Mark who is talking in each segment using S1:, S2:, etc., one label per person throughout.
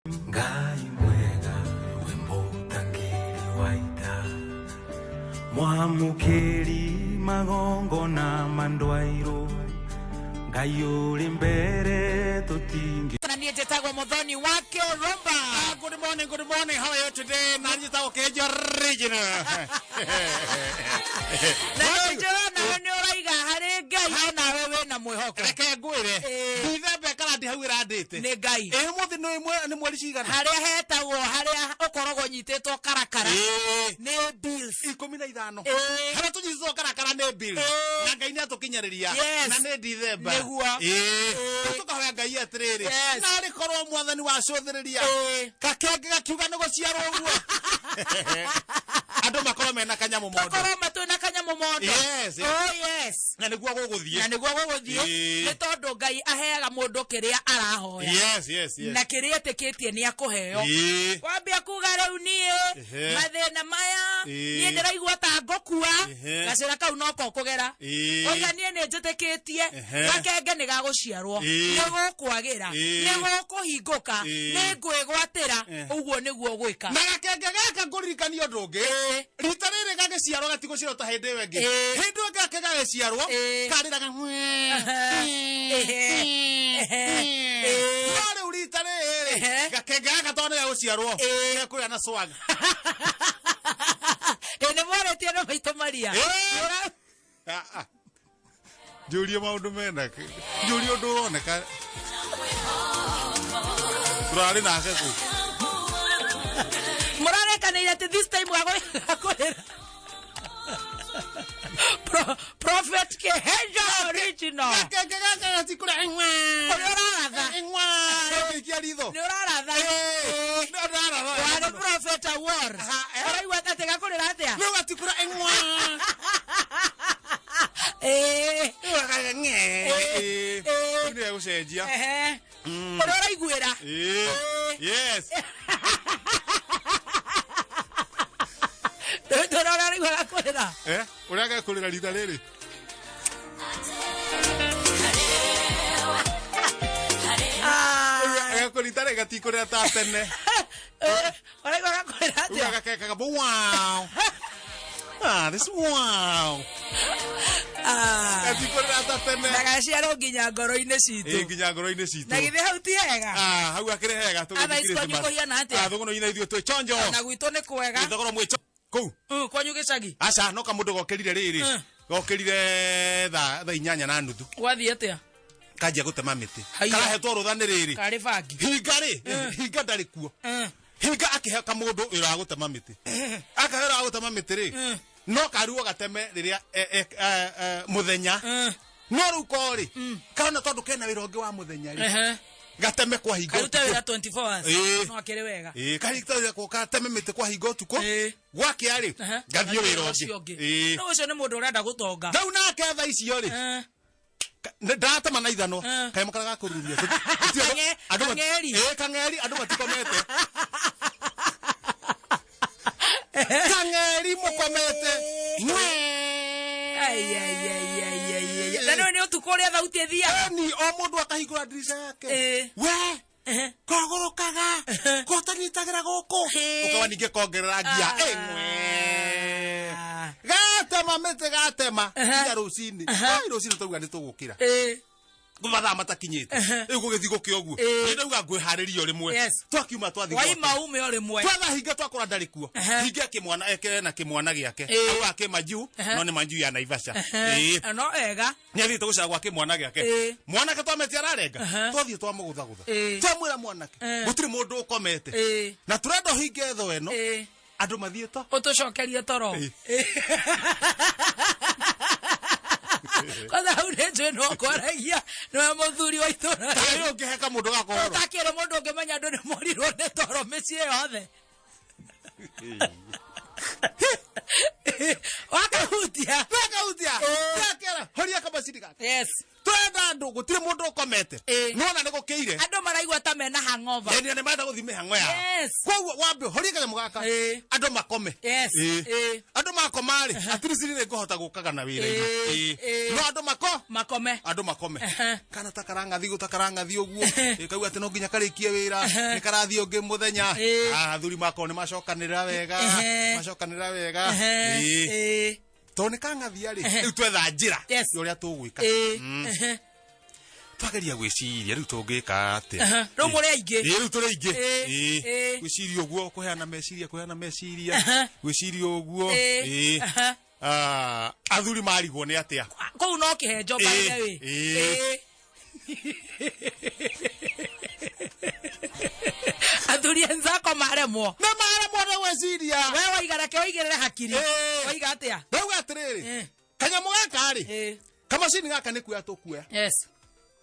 S1: Ngai mwega we mũtangĩri wa ita, mwamũkĩri magongona ma ndwairũ, Ngai ũrĩ mbere tũtingĩ.
S2: Na niĩ njĩtagwo Mũthoni wa Kĩũrũmba.
S3: Good morning, good morning. How are you today? Na njĩtagwo Kĩnjo Original.
S2: Na nĩ nawe nĩ ũraiga harĩ Ngai onawe wĩna mwĩhoko.
S3: Reke ngwĩre.
S2: Ĩĩ.
S3: Ndithemba ĩkarandi hau ĩrandĩte.
S2: Nĩ Ngai.
S3: Ĩ ũmũthĩ nĩ mweri cigana?
S2: Harĩa hetagwo harĩa ũkoragwo ũnyitĩtwo karakara.
S3: Ĩĩ.
S2: Nĩ bills.
S3: 15.
S2: Ĩĩ.
S3: Harĩa tũnyitĩtwo karakara nĩ bills.
S2: Ĩĩ.
S3: Na Ngai nĩ atũkinyarĩria.
S2: Yes.
S3: Na nĩ Ndithemba.
S2: Nĩguo.
S3: Ĩĩ.
S2: Ĩĩ.
S3: Tũkahoya Ngai atĩrĩrĩ.
S2: Yes.
S3: Narĩ korwo mwathani wacũthĩrĩria.
S2: Ĩĩ.
S3: Gakenge gakiuga nĩ gũciarwo ũguo. Andũ makorwo mena kanyamũ mondo.
S2: Tũkorwo matwĩna kanyamũ mondo.
S3: Yes, yes.
S2: Oh yes.
S3: Na nĩguo gũgũthiĩ.
S2: Na nĩguo gũgũthiĩ
S3: Ĩĩ.
S2: nĩ tondũ Ngai aheaga mũndũ kĩrĩa arahoya.
S3: Yes, yes, yes.
S2: Na kĩrĩa etĩkĩtie nĩ akũheo.
S3: Ĩĩ.
S2: Wambia kuga rĩu niĩ
S3: Ehe.
S2: mathĩna maya
S3: Ĩĩ.
S2: niĩ ndĩraigua ta ngũkua
S3: Ehe.
S2: gacĩra kau noko kũgera.
S3: Ĩĩ.
S2: Oiga niĩ nĩ njĩtĩkĩtie
S3: Ehe.
S2: gakenge nĩ gagũciarwo
S3: Ĩĩ.
S2: nĩ gũkwagĩra
S3: Ĩĩ.
S2: nĩ gũkũhingũka
S3: Ĩĩ.
S2: nĩ ngwĩgwatĩra
S3: Ehe.
S2: ũguo nĩguo gwĩka.
S3: Na gakenge gaka ngũririkania ũndũ ũngĩ.
S2: Ĩĩ.
S3: Rita rĩrĩ gagĩciarwo gatigũciarwo ta hĩndĩ ĩyo ĩngĩ.
S2: Ĩĩ.
S3: Hĩndĩ ĩyo ĩngĩ gake gagĩciarwo
S2: Ĩĩ.
S3: karĩraga
S2: Ehe. Ehe. Ĩĩ.
S3: No rĩu rita rĩrĩ
S2: Ehe.
S3: gakenge gaka tondũ nĩ gagũciarwo
S2: Ĩĩ.
S3: gekũrĩa na swag.
S2: Ĩ nĩ mwarĩtie na maitũ Maria.
S3: Ĩĩ. Ah, ah. Njũrie maũndũ mena njũrie ũndũ ũroneka tũrarĩ nake kũ.
S2: Mũrarekanĩire atĩ this time gagũkũrĩra. Prophet Kehenjo original.
S3: Gakenge gaka gatikũrĩa
S2: Ũrĩa ũraratha.
S3: gagĩikia ritho.
S2: Nĩ ũraratha.
S3: Ĩĩ. Nĩ ũraratha.
S2: Warĩ Prophet Award.
S3: Aha, eh.
S2: Ũraigua atĩ gakũrĩra atĩa?
S3: Rĩu gatikũrĩa
S2: Ĩĩ.
S3: Ĩĩ.
S2: Ĩĩ.
S3: Rĩu nĩ egũcenjia.
S2: Ehe. Ũrĩa ũraiguĩra.
S3: Ĩĩ. Yes.
S2: Ũrĩa ũraigua gakũrĩra.
S3: Eh, ũrĩa gekũrĩra rita rĩrĩ.
S2: Ah.
S3: Gekũrita rĩ gatikũrĩra ta tene.
S2: Ũraigua gakũrĩra
S3: Rĩu
S2: atĩa?
S3: gakekaga bo wow. Ah, this wow.
S2: Ah.
S3: Gatikũrĩra ta tene.
S2: Na gaciarwo nginya ngoro-inĩ
S3: Ĩĩ
S2: citũ.
S3: nginya ngoro-inĩ citũ.
S2: Na githĩ hau ti hega?
S3: Ah, hau akĩrĩ hega tũgũthiĩ
S2: Otherwise kwanyu
S3: Christmas.
S2: kũhiana atĩa?
S3: Ah, thũgũnũ-inĩ ithuĩ twĩ chonjo.
S2: Na gwitũ nĩ kwega.
S3: Gĩthogoro mwĩ chonjo. Kũu.
S2: Kwanyu gĩcagi.
S3: Aca, no kamũndũ gokĩrire rĩrĩ. Gokĩrire thaa 8:30.
S2: Gwathiĩ atĩa?
S3: Kanjia gũtema mĩtĩ.
S2: Haiya.
S3: Karahetwo rũtha nĩ rĩrĩ.
S2: Karĩ bangi.
S3: Hinga rĩ, hinga ndarĩ kuo. Hinga akĩhe kamũndũ wĩra wa gũtema mĩtĩ. Akahe wĩra wa gũtema mĩtĩ rĩ, no karuo gateme rĩrĩa mũthenya. No rĩu ko rĩ, karona tondũ kena wĩra ũngĩ wa mũthenya rĩ,
S2: Ehe.
S3: gateme kwa hinga
S2: Karute
S3: ũtukũ.
S2: wĩra 24 hours.
S3: Ĩĩ.
S2: No akĩrĩ wega.
S3: Ĩĩ, karute wĩra kwa gateme mĩtĩ kwa hinga ũtukũ.
S2: Ĩĩ.
S3: Gwakĩa rĩ,
S2: Ehe.
S3: gathiĩ wĩra
S2: Ũcio
S3: ũngĩ.
S2: ũngĩ.
S3: Ĩĩ.
S2: No ũcio nĩ mũndũ ũrenda gũtonga.
S3: Rĩu nake thaa icio rĩ, ndatema na ithanwa kaĩ mũkara gakũrurumia.
S2: Kang'eri.
S3: Ĩĩ, kang'eri andũ matikomete. Kang'eri mũkomete.
S2: Ai, ai, ai, ai, ai, ai. Na nĩ ũtukũ ũrĩa thauti ĩthiaga.
S3: Ĩni o mũndũ akahingũra ndirica yake.
S2: Ĩĩ.
S3: We
S2: Ehe.
S3: kogũrũkaga kotanyitagĩra gũkũ.
S2: Ĩĩ.
S3: Ũkawa ningĩ kongerera ngia.
S2: Ah.
S3: Ĩng'we. Gatema mĩtĩ gatema nginya rũcinĩ. Ai, rũcinĩ twauga nĩ tũgũkĩra.
S2: Ĩĩ.
S3: Mathaa matakinyĩte. Rĩu gũgĩthiĩ gũkĩa ũguo.
S2: Ĩĩ.
S3: Nĩ ndauga ngwĩharĩria o rĩmwe.
S2: Yes.
S3: Twakiuma twathiĩ
S2: Waima
S3: gwake.
S2: ume o rĩmwe.
S3: Twatha hinga twakora ndarĩ kuo.
S2: Ehe.
S3: Hinga kĩmwana eke na kĩmwana gĩake.
S2: Ĩĩ.
S3: Auga kĩmanju
S2: Ehe.
S3: no nĩ manju ya Naivasha. Ĩĩ.
S2: No wega.
S3: Nĩ athiĩte gũcera gwa kĩmwana gĩake.
S2: Ĩĩ.
S3: Mwanake twametia ararenga.
S2: Ehe.
S3: Twathiĩ twamũgũthagũtha.
S2: Ĩĩ.
S3: Twamwĩra mwanake
S2: Ĩĩ.
S3: gũtirĩ mũndũ ũkomete.
S2: Ĩĩ.
S3: Na tũrenda ũhinge tho ĩno.
S2: Ĩĩ.
S3: Andũ mathiĩ to.
S2: Ũtũcokerie toro.
S3: Ĩĩ.
S2: Kwanza hau nĩ njũĩ no kwaragia nĩwe mũthuri wa itũra.
S3: Kaĩ ũngĩhe kamũndũ gako ũhoro.
S2: Ũtakĩrĩ mũndũ ũngĩmenya andũ nĩ morirwo nĩ toro mĩciĩ yothe. Wakahutia.
S3: Wakahutia.
S2: Ĩĩ.
S3: Ndakera. Horia kamacini gaka.
S2: Yes.
S3: Tũrenda andũ gũtirĩ mũndũ ũkomete.
S2: Ĩĩ.
S3: Nĩwona nĩ gũkĩire.
S2: Andũ maraigua ta mena hangover.
S3: Ĩĩ, nĩ marenda gũthiĩ mĩhang'o yao.
S2: Yes.
S3: Koguo wambe ũhorie kanyamũ gaka.
S2: Ĩĩ.
S3: Andũ makome.
S2: Yes.
S3: Ĩĩ.
S2: Ĩĩ.
S3: Andũ makoma rĩ, at least nĩ ngũhota gũkaga na wĩra-inĩ.
S2: Ĩĩ.
S3: Ĩĩ.
S2: Ĩĩ.
S3: No andũ mako
S2: Makome.
S3: andå makome
S2: Ehe.
S3: kana ta karangathi gå ta karangathi å guo kau atä no nginya karä kie wä ra nä karathiä å ngä må thenya.
S2: Ĩĩ.
S3: Athuri makorwo nä macokanä rä ra wega.
S2: Ehe.
S3: Macokanä rä ra wega.
S2: Ehe.
S3: Ĩĩ.
S2: Ĩĩ.
S3: Tondå nä kangathia rä rä u twetha njä ra
S2: Yes.
S3: ya å rä a tå gwä ka.
S2: Ĩĩ. Ehe.
S3: Twageria gwä ciria rä u tå ngä ka atä.
S2: Ehe. Rĩu mũrĩ aingĩ.
S3: Rä u tå rä aingä.
S2: Ĩĩ. Ĩĩ.
S3: Gwä ciria å guo kå heana meciria kå heana meciria
S2: Ehe.
S3: gwä ciria å guo.
S2: Ĩĩ. Ehe.
S3: Athuri marigwo nä atä a.
S2: Kũu no kĩhenjo by the way.
S3: Ĩĩ.
S2: Ĩĩ. Athuri enzako maremwo.
S3: Na maremwo nä gwä ciria.
S2: We waiga reke ũigĩrĩre hakiri.
S3: Ĩĩ.
S2: Waiga atĩa?
S3: Ndauga atiriri,
S2: Ĩĩ.
S3: kanyamũ gaka rĩ,
S2: Ĩĩ.
S3: kamacini gaka nĩ kuoya tũkuoya.
S2: Yes.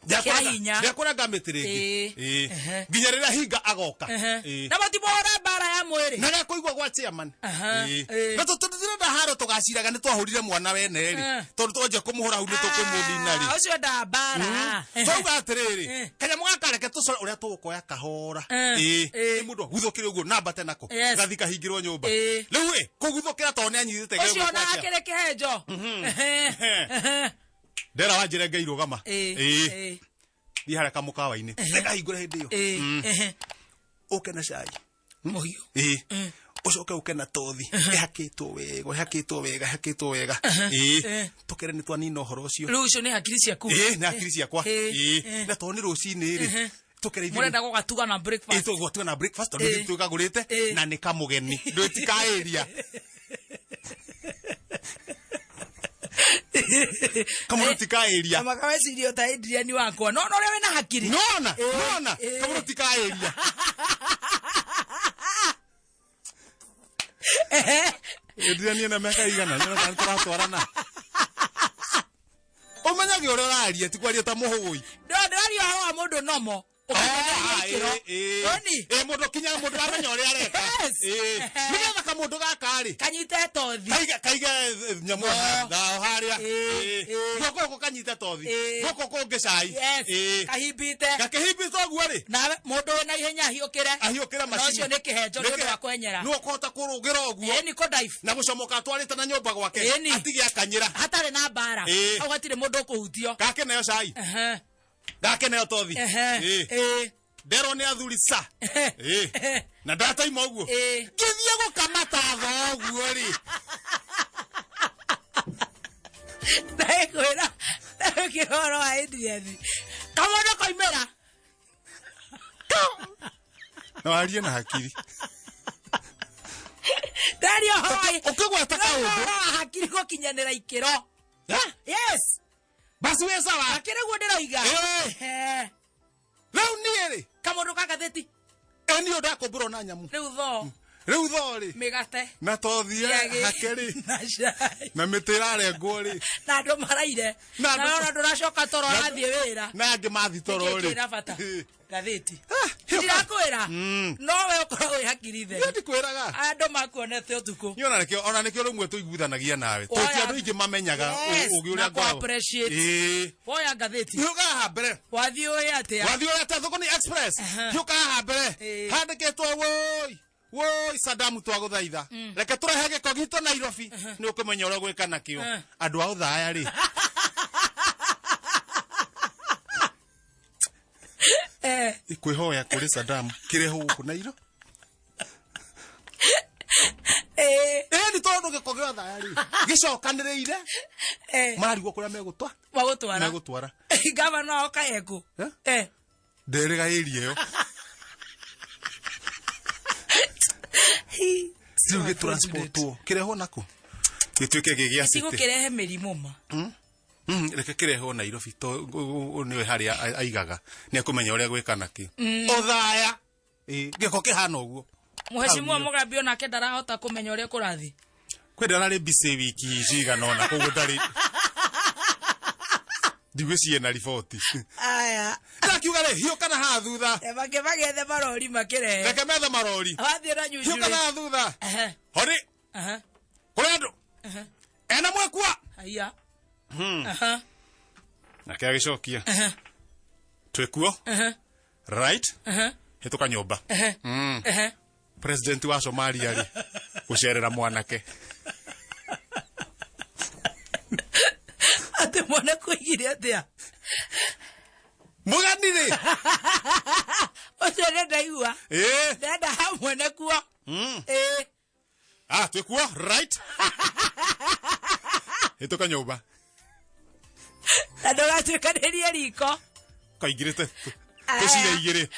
S2: Kĩa hinya.
S3: Ndekũrenga mĩtĩ rĩngĩ.
S2: Ĩĩ.
S3: Ĩĩ.
S2: Ehe.
S3: Nginya rĩrĩa hinga agoka.
S2: Ehe.
S3: Ĩĩ.
S2: Na matimũhũra mbara ya mwĩrĩ.
S3: Na gekũigua gwa chairman.
S2: Aha.
S3: Ĩĩ.
S2: Ĩĩ.
S3: Na tũtirenda haro tũgaciraga nĩ twahũrire mwana wene rĩ,
S2: Eh.
S3: tondũ twanjia kũmũhũra hau nĩ tũkũmũthina rĩ.
S2: Ah, ũcio endaga mbara.
S3: Twauga atĩrĩrĩ,
S2: Eh.
S3: kanyamũ gaka reke tũcore ũrĩa tũgũkoya kahora.
S2: Eh.
S3: Ĩĩ.
S2: Ĩĩ.
S3: Nĩ mũndũ aguthũkĩre ũguo nambate nako
S2: Yes.
S3: gathi kahingĩrwo nyũmba.
S2: Ĩĩ.
S3: Rĩu ĩ kũguthũkĩra tondũ nĩ anyitĩte
S2: Ũcio
S3: gegũkwa
S2: ona
S3: chairman.
S2: akĩrĩ kĩhenjo. Ehe. Ehe.
S3: Ndera wanjĩre ngairũgama.
S2: Ĩĩ.
S3: Ĩĩ.
S2: Ĩĩ.
S3: Thiĩ harĩa kamũkawa-inĩ ndĩkahingũre hĩndĩ ĩyo.
S2: Ĩĩ. Ehe.
S3: Ũke na cai.
S2: Mũhiũ.
S3: Ĩĩ, ũcoke ũke na tothi ĩhakĩtwo wega, ĩhakĩtwo wega, ĩhakĩtwo wega. Ĩĩ,
S2: Eh.
S3: tũkere nĩ twanina ũhoro ũcio.
S2: Rĩu icio nĩ hakiri ciaku.
S3: Ĩĩ, nĩ hakiri ciakwa.
S2: Ĩĩ.
S3: Ĩĩ,
S2: Ĩĩ.
S3: na tondũ nĩ rũcinĩ rĩ, tũkere ithuĩ
S2: Mũrenda gũgatuga na
S3: Ĩĩ,
S2: breakfast.
S3: tũgũtuga na breakfast tondũ
S2: Ĩĩ.
S3: nĩ tũkagũrĩte.
S2: Ĩĩ.
S3: Na nĩ kamũgeni ndwĩtikaĩria kamũndũ tikaĩria.
S2: Amaka weciria ta Adrian wakwa. No no ũrĩa wĩna hakiri.
S3: Nona
S2: Ĩĩ.
S3: nona
S2: Ĩĩ.
S3: kamũndũ tikaĩria.
S2: Ehe.
S3: Ndirania na mĩaka igana nĩ kana tũratwarana ũmenyage ũrĩa ũraria ti kwaria ta mũhũi.
S2: No ndĩraria ũhoro wa mũndũ nomo. Ũkinyanĩirie ikĩro. Ĩni.
S3: Mũndũ kinya mũndũ aramenya ũrĩa areka.
S2: Yes.
S3: Nĩgetha kamũndũ gaka rĩ
S2: Kanyite tothi.
S3: kaiga kaiga nyamũ
S2: No.
S3: thao harĩa.
S2: Ĩĩ, ĩĩ.
S3: Guoko gũkũ kanyite tothi,
S2: Ĩĩ.
S3: guoko kũngĩ cai.
S2: Yes.
S3: Ĩĩ.
S2: Kahimbite.
S3: Gakĩhimbĩte ũguo rĩ,
S2: Nawe mũndũ wĩna ihenya ahiũkĩre.
S3: ahiũkĩre
S2: Na
S3: macini.
S2: ũcio nĩ kĩhenjo nĩ ũndũ wa kwenyera.
S3: Nĩ ũkũhota kũrũgĩra ũguo
S2: Ĩni kũ dive.
S3: na gũcomoka atwarĩte na nyũmba gwake.
S2: Ĩni.
S3: Atige akanyĩra.
S2: Hatarĩ na mbara.
S3: Ĩĩ.
S2: Hau hatirĩ mũndũ ũkũhutio.
S3: Gake nayo cai.
S2: Ehe.
S3: Gake nayo tothi.
S2: Ehe.
S3: Ĩĩ.
S2: Ĩĩ.
S3: Nderwo nĩ athuri sa. Ĩĩ. Na ndataima ũguo
S2: Ĩĩ.
S3: ngĩthiĩ gũkamata tho ũguo rĩ.
S2: Ndakwĩra ndagĩkĩra ũhoro wa Adrian. Kamũndũ koimĩra.
S3: Na warie na hakiri.
S2: Ndaria ũhoro wa
S3: Ũkĩgweta
S2: Ndaria
S3: kaũndũ.
S2: ũhoro wa hakiri gũkinyanĩra ikĩro.
S3: Eh?
S2: Yes.
S3: Basi wĩ sawa.
S2: Akĩrĩ guo ndĩroiga.
S3: Ĩĩ.
S2: Ehe.
S3: Rĩu niĩ rĩ,
S2: Kamũndũ ka ngathĩti.
S3: ĩ niĩ ndakũmbũrwo na nyamũ.
S2: Rĩu thoo.
S3: Rĩu tho rĩ
S2: Mĩgate.
S3: na tothi
S2: Kĩagĩ.
S3: hake rĩ
S2: Na cai.
S3: na mĩtĩ ĩrarengwo rĩ.
S2: Na andũ maraire.
S3: Na
S2: Na
S3: andũ-
S2: ona ndũracoka toro ũrathiĩ wĩra.
S3: Na angĩ mathi toro
S2: Nĩkĩ
S3: rĩ.
S2: kĩna bata?
S3: Ĩĩ.
S2: Ngathĩti.
S3: Ah, hiũka.
S2: Ndirakwĩra. No we ũkoragwo wĩ hakiri
S3: Niĩ
S2: theri.
S3: ndikwĩraga.
S2: Andũ makuonete ũtukũ.
S3: Niĩ ona nĩkĩo rĩmwe tũiguithanagia nawe
S2: Woya-
S3: tũti andũ aingĩ mamenyaga
S2: Yes,
S3: ũgĩ
S2: na
S3: ũrĩa
S2: kũ appreciate.
S3: Ĩĩ.
S2: Woya ngathĩti.
S3: Hiũka haha mbere.
S2: Wathiĩ ũĩ atĩa?
S3: Wathiĩ ũrĩa atĩa thoko nĩ express.
S2: Aha.
S3: Hiũka haha mbere.
S2: Ĩĩ.
S3: Handĩkĩtwo woi woi Sadamu twagũthaitha reke tũrehe gĩko gitũ Nairobi nĩ ũkũmenya ũrĩa ũgwĩka nakĩo.
S2: Eh.
S3: Andũ a ũthaya rĩ.
S2: Eh.
S3: Kwĩhoya kũrĩ Sadamu kĩrehwo gũkũ Nairobi.
S2: Eh.
S3: Ĩni tondũ gĩko gĩa ũthaya rĩ gĩcokanĩrĩire
S2: Eh.
S3: mararigwo kũrĩa megũtwa
S2: Magũtwara.
S3: megũtwara.
S2: Gavana oka eku.
S3: Eh?
S2: Eh.
S3: Nderĩga ĩria ĩyo rĩu gĩtransportwo kĩrehwo nakũ gĩtuĩke gĩ gĩa city.
S2: Tigũkĩrehe mĩrimũ ma.
S3: Reke kĩrehwo Nairobi to nĩwe harĩa aigaga nĩ akũmenya ũrĩa gwĩka nakĩo ũthaya. Ĩĩ, gĩko kĩhana ũguo.
S2: Mũhecimiwa
S3: Hau nĩyo.
S2: Mũgambi onake ndarahota kũmenya ũrĩa kũrathiĩ.
S3: Kwĩ ndararĩ busy wiki cigana ũna koguo ndarĩ ndigwĩciria na riboti.
S2: Aya.
S3: Ndakiuga rĩ hiũka na haha thutha.
S2: Make magethe marori makĩrehe.
S3: Reke methe marori.
S2: Wathiĩ na
S3: Hiũka na
S2: nyucurĩ.
S3: haha thutha.
S2: Ehe.
S3: Hori
S2: Ehe.
S3: kũrĩ andũ
S2: Ehe.
S3: ena mwekua.
S2: Haiya. Aha.
S3: Nake agĩcokia, twĩkuo, right, hĩtũka nyũmba. President wa Somalia rĩ gũcerera mwanake.
S2: Atĩ mwana kũigire atĩa?
S3: Mũgani rĩ.
S2: Ũcio nĩ ndaigua.
S3: Ĩĩ.
S2: Ndenda hamwe na kuo. Ĩĩ.
S3: Ah, twĩkuo, right, hĩtũka nyũmba.
S2: Na ndũgatuĩkanĩrie riko.
S3: Kaingĩrĩte tũcira igĩrĩ,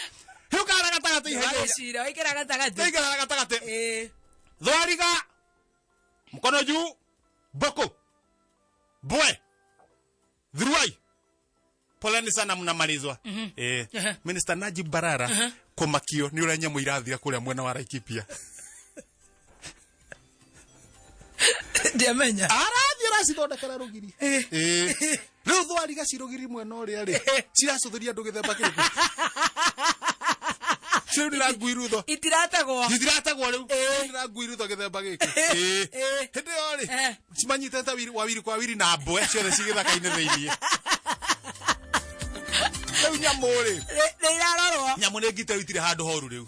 S3: hĩũkara gatagatĩ ihenya.
S2: Wagĩcira waingĩra gatagatĩ.
S3: Tũingĩra gatagatĩ.
S2: Ĩĩ.
S3: Thwariga mkono juu, boko bwe dhuruai, poleni sana, mnamalizwa. Eh, Minister Najib Barara kũmakio nĩ ũrĩa nyamũ irathira kũrĩa mwena wa Laikipia.
S2: Ndiamenya.
S3: Arathiĩ aracithondekera rũgiri. Eh. Rĩu thwariga ci rũgiri mwena ũrĩa rĩ ciracũthĩria andũ gĩthemba kĩrĩkũ? Rĩu nĩ rutho.
S2: Itiratagwo.
S3: Itiratagwo rĩu.
S2: Eh.
S3: Nĩ nguirutho gĩthemba gĩkĩ. Ĩĩ.
S2: Eh.
S3: Hĩndĩ ĩyo rĩ
S2: Eh.
S3: cimanyitĩte wiri wawiri kwa wiri na mbwe ciothe ci gĩthaka-inĩ thĩiniĩ. Rĩu nyamũ rĩ,
S2: Nĩ irarorwo.
S3: Nyamũ nĩ ngite, itirĩ handũ horu rĩu.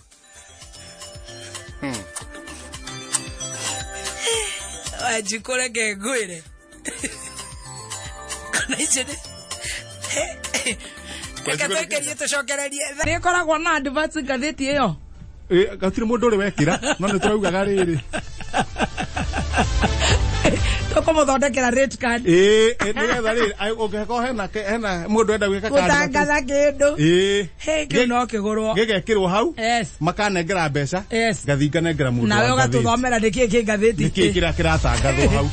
S2: Wanjikũ, reke ngwĩre, kana icio nĩ reke tũikĩrie tũcokererie nĩ ĩkoragwo na advance ngathĩti ĩyo.
S3: Gatirĩ mũndũ ũrĩ wekĩra, no nĩ tũraugaga rĩrĩ.
S2: Tũkũmũthondekera rate card.
S3: Ĩĩ, nĩgetha rĩrĩ ũngĩkorwo hena mũndũ enda gwĩka ka
S2: gũtangatha kĩndũ.
S3: Ĩĩ.
S2: Hĩ, kĩu no kĩgũrwo.
S3: Gĩgekĩrwo hau.
S2: Yes.
S3: Makanengera mbeca.
S2: Yes.
S3: Ngathi nganengera mũndũ
S2: Nawe
S3: wa ngathĩti.
S2: ũgatũthomera nĩkĩĩ kĩ ngathĩti.
S3: Nĩkĩĩ kĩrĩa kĩratangathwo hau.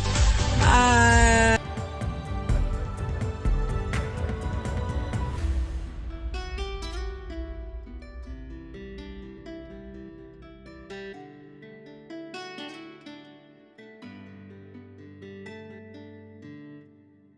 S2: Ai.